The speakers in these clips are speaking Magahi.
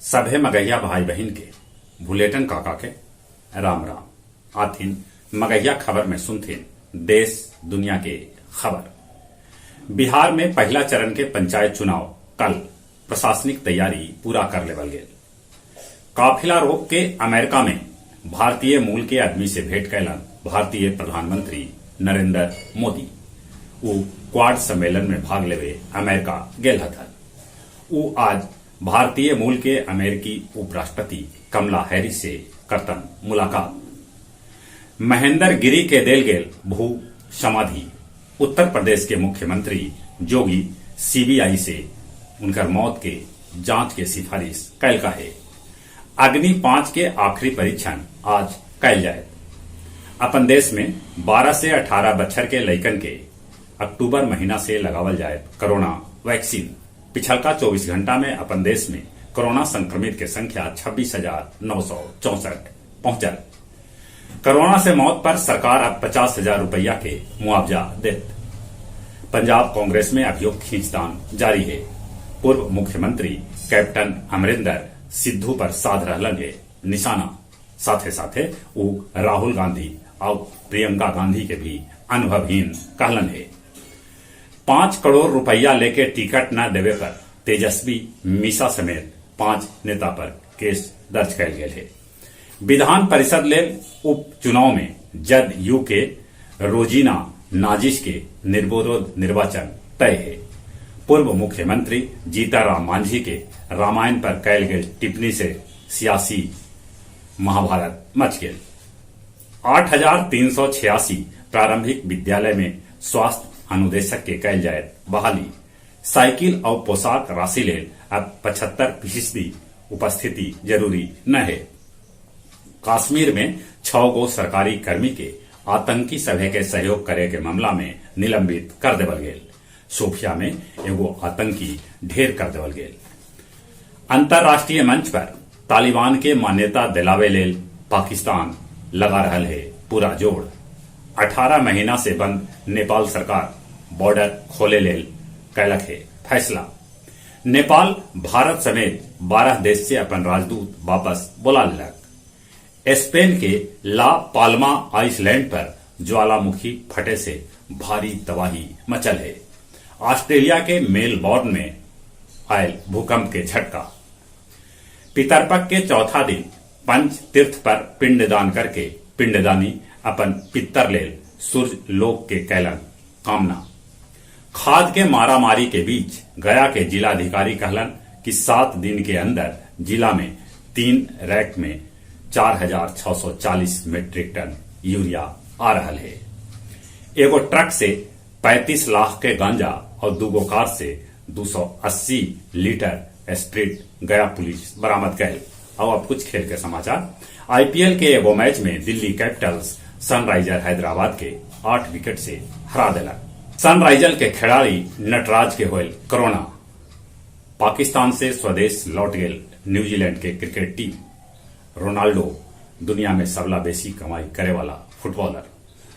सभे मगहिया भाई बहिन के भुलेटन काका के राम राम। आथिन मगहिया खबर में सुनथिन देश दुनिया के खबर। बिहार में पहला चरण के पंचायत चुनाव कल प्रशासनिक तैयारी पूरा कर लेवल गेल। काफिला रोक के अमेरिका में भारतीय मूल के आदमी से भेंट कैलन भारतीय प्रधानमंत्री नरेंद्र मोदी। ऊ क्वाड सम्मेलन में भाग लेवे अमेरिका गेल हथन। ऊ आज भारतीय मूल के अमेरिकी उपराष्ट्रपति कमला हैरिस से करतन मुलाकात। महेंद्र गिरी के देल गेल भू समाधि। उत्तर प्रदेश के मुख्यमंत्री योगी सीबीआई से उनकर मौत के जांच के सिफारिश कैलका है। अग्नि 5 के आखिरी परीक्षण आज कैल जाए। अपन देश में 12 से 18 बच्छर के लइकन के अक्टूबर महीना से लगावल जाए कोरोना वैक्सीन। पिछलका 24 घंटा में अपन देश में कोरोना संक्रमित के संख्या 26,964 पहुंचल। कोरोना से मौत पर सरकार अब 50,000 रुपया के मुआवजा देत। पंजाब कांग्रेस में अभियोग खींचतान जारी है। पूर्व मुख्यमंत्री कैप्टन अमरिंदर सिद्धू पर साध रहलन है निशाना। साथे साथे ऊ राहुल गांधी और प्रियंका गांधी के भी अनुभवहीन कहलन है। 5 करोड़ रुपया लेके टिकट न देवे पर तेजस्वी मीसा समेत 5 नेता पर केस दर्ज कैल गेल है। विधान परिषद लेल उपचुनाव में जदयू के रोजीना नाजिश के निर्विरोध निर्वाचन तय है। पूर्व मुख्यमंत्री जीतनराम मांझी के रामायण पर कैल गेल टिप्पणी से सियासी महाभारत मच गेल। 8,386 प्रारंभिक विद्यालय में स्वास्थ्य अनुदेशक के कैल जाए बहाली। साइकिल और पोशाक राशि लेल अब 75% उपस्थिति जरूरी न है। कश्मीर में 6 गो सरकारी कर्मी के आतंकी सभे के सहयोग करे के मामला में निलंबित कर देवल गेल। सोफिया में एगो आतंकी ढेर कर देवल गेल। अंतर्राष्ट्रीय मंच पर तालिबान के मान्यता दिलावे लेल पाकिस्तान लगा रहल है पूरा जोड़। 18 महीना से बंद नेपाल सरकार बॉर्डर खोले लेल कैलक है फैसला। नेपाल भारत समेत 12 देश से अपन राजदूत वापस बुला लेलक। स्पेन के ला पाल्मा आइसलैंड पर ज्वालामुखी फटे से भारी तबाही मचल है। ऑस्ट्रेलिया के मेलबोर्न में आयल भूकंप के झटका। पितरपक्ष के चौथा दिन पंच तीर्थ पर पिंडदान करके पिंडदानी अपन पितर लेल सूर्य लोक के कैलन कामना। खाद के मारामारी के बीच गया के जिलाधिकारी कहलन कि 7 दिन के अंदर जिला में 3 रैक में 4,640 मीट्रिक टन यूरिया आ रहा है। एगो ट्रक से 35 लाख के गांजा और 2 कार से 280 लीटर स्प्रिट गया पुलिस बरामद कैल। और अब कुछ खेल के समाचार। आईपीएल के एगो मैच में दिल्ली कैपिटल्स सनराइजर हैदराबाद के 8 विकेट से हरा देलक। सनराइजर के खिलाड़ी नटराज के होयल कोरोना। पाकिस्तान से स्वदेश लौट गेल न्यूजीलैंड के क्रिकेट टीम। रोनाल्डो दुनिया में सबला बेसी कमाई करे वाला फुटबॉलर।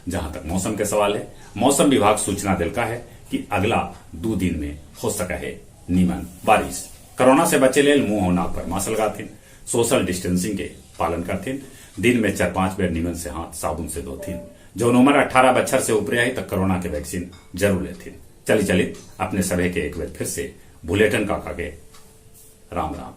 जहां तक मौसम के सवाल है, मौसम विभाग सूचना दिलका है कि अगला 2 दिन में हो सका है नीमन बारिश। कोरोना से बचे लेल मुंह और नाक पर मास्क लगाथिन, सोशल डिस्टेंसिंग के पालन करथिन, दिन में 4-5 बेर नीमन से हाथ साबुन से धोथिन। जो उम्र 18 बच्छर से ऊपर आई तक कोरोना के वैक्सीन जरूर लेथिन। चली चली अपने सभी के एक बार फिर से बुलेटिन काका के राम राम।